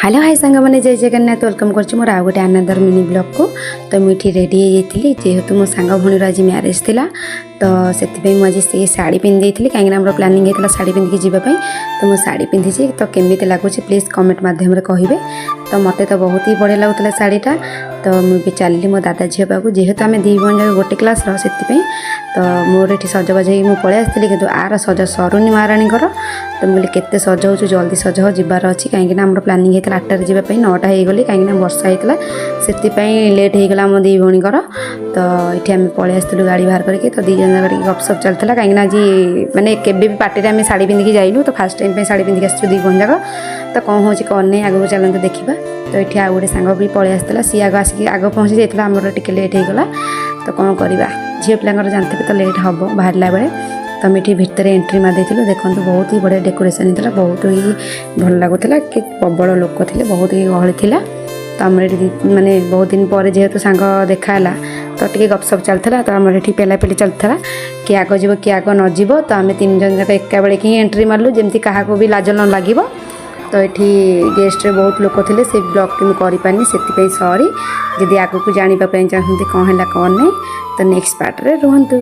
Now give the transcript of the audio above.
Hello high ସାଙ୍ଗମାନେ, ଜୟ Jagannath. Welcome କରୁଛି ମୋର ଆଉ ଗୋଟେ ଆନନ୍ଦର ମିନି ବ୍ଲଗ୍କୁ। ତ ମୁଁ ଏଠି ରେଡ଼ି ହେଇଯାଇଥିଲି, ଯେହେତୁ ମୋ ସାଙ୍ଗ ଭଉଣୀର ଆଜି ମ୍ୟାରେଜ୍ ଥିଲା, ତ ସେଥିପାଇଁ ମୁଁ ଆଜି ସେଇ ଶାଢ଼ୀ ପିନ୍ଧି ଦେଇଥିଲି, କାହିଁକିନା ଆମର ପ୍ଲାନିଂ ହେଇଥିଲା ଶାଢ଼ୀ ପିନ୍ଧିକି ଯିବା ପାଇଁ। ତ ମୁଁ ଶାଢ଼ୀ ପିନ୍ଧିଛି। ତ କେମିତି ଲାଗୁଛି, ପ୍ଲିଜ୍ କମେଣ୍ଟ ମାଧ୍ୟମରେ କହିବେ। ତ ମୋତେ ତ ବହୁତ ହି ବଢ଼ିଆ ଲାଗୁଥିଲା ଶାଢ଼ୀଟା। ତ ମୁଁ ବି ଚାଲିଲି ମୋ ଦାଦା ଝିଅ ପାଖକୁ, ଯେହେତୁ ଆମେ ଦୁଇ ଭଉଣୀ ଯାକ ଗୋଟେ କ୍ଲାସ୍ର, ସେଥିପାଇଁ। ତ ମୋର ଏଠି ସଜବାଜ ହେଇକି ମୁଁ ପଳେଇ ଆସିଥିଲି, କିନ୍ତୁ ଆର ସଜ ସରୁନି ମହାରାଣୀଙ୍କର। ତ ମୁଁ କହିଲି, କେତେ ସଜ ହେଉଛୁ, ଜଲ୍ଦି ସଜ ହ, ଯିବାର ଅଛି। କାହିଁକିନା ଆମର ପ୍ଲାନିଂ ହେଇଥିଲା 8ଟାରେ ଯିବା ପାଇଁ, 9ଟା ହେଇଗଲି, କାହିଁକିନା ବର୍ଷା ହେଇଥିଲା, ସେଥିପାଇଁ ଲେଟ୍ ହେଇଗଲା ଆମ ଦୁଇ ଭଉଣୀଙ୍କର। ତ ଏଠି ଆମେ ପଳେଇ ଆସିଥିଲୁ ଗାଡ଼ି ବାହାର କରିକି। ତ ଦୁଇ ଜଣ ଯାକ ଟିକେ ଗପସପ ଚାଲିଥିଲା, କାହିଁକିନା ଆଜି ମାନେ କେବେ ବି ପାର୍ଟିରେ ଆମେ ଶାଢ଼ୀ ପିନ୍ଧିକି ଯାଇନୁ। ତ ଫାର୍ଷ୍ଟ ଟାଇମ୍ ପାଇଁ ଶାଢ଼ୀ ପିନ୍ଧିକି ଆସିଛୁ ଦୁଇ ଭଉଣୀ ଯାକ। ତ କ'ଣ ହେଉଛି କ'ଣ ନାହିଁ, ଆଗକୁ ଚାଲନ୍ତୁ ଦେଖିବା। ତ ଏଠି ଆଉ ଗୋଟେ ସାଙ୍ଗ ବି ପଳେଇ ଆସିଥିଲା। ସିଏ ଆଗ ଆସିକି ଆଗ ପହଞ୍ଚି ଯାଇଥିଲା, ଆମର ଟିକେ ଲେଟ୍ ହେଇଗଲା। ତ କ'ଣ କରିବା, ଝିଅ ପିଲାଙ୍କର ଜାଣିଥିବେ ତ ଲେଟ୍ ହେବ ବାହାରିଲା ବେଳେ। ତ ଆମେ ଏଠି ଭିତରେ ଏଣ୍ଟ୍ରି ମାରି ଦେଇଥିଲୁ। ଦେଖନ୍ତୁ, ବହୁତ ହି ବଢ଼ିଆ ଡେକୋରେସନ୍ ହେଇଥିଲା, ବହୁତ ହି ଭଲ ଲାଗୁଥିଲା କି ପ୍ରବଳ ଲୋକ ଥିଲେ, ବହୁତ ହି ଗହଳି ଥିଲା। ତ ଆମର ଏଠି ମାନେ ବହୁତ ଦିନ ପରେ ଯେହେତୁ ସାଙ୍ଗ ଦେଖା ହେଲା, ତ ଟିକେ ଗପସପ ଚାଲିଥିଲା। ତ ଆମର ଏଠି ପେଲାପେଲି ଚାଲିଥିଲା, କିଏ ଆଗ ଯିବ, କିଏ ଆଗ ନ ଯିବ। ତ ଆମେ ତିନି ଜଣ ଯାକ ଏକା ବେଳେକି ହିଁ ଏଣ୍ଟ୍ରି ମାରିଲୁ, ଯେମିତି କାହାକୁ ବି ଲାଜ ନ ଲାଗିବ। ତ ଏଠି ଗେଷ୍ଟରେ ବହୁତ ଲୋକ ଥିଲେ। ସେ ବ୍ଲଗ୍ଟି ମୁଁ କରିପାରିନି, ସେଥିପାଇଁ ସରି। ଯଦି ଆଗକୁ ଜାଣିବା ପାଇଁ ଚାହୁଁଛନ୍ତି କ'ଣ ହେଲା କ'ଣ ନାହିଁ, ତ ନେକ୍ସଟ ପାର୍ଟରେ ରୁହନ୍ତୁ।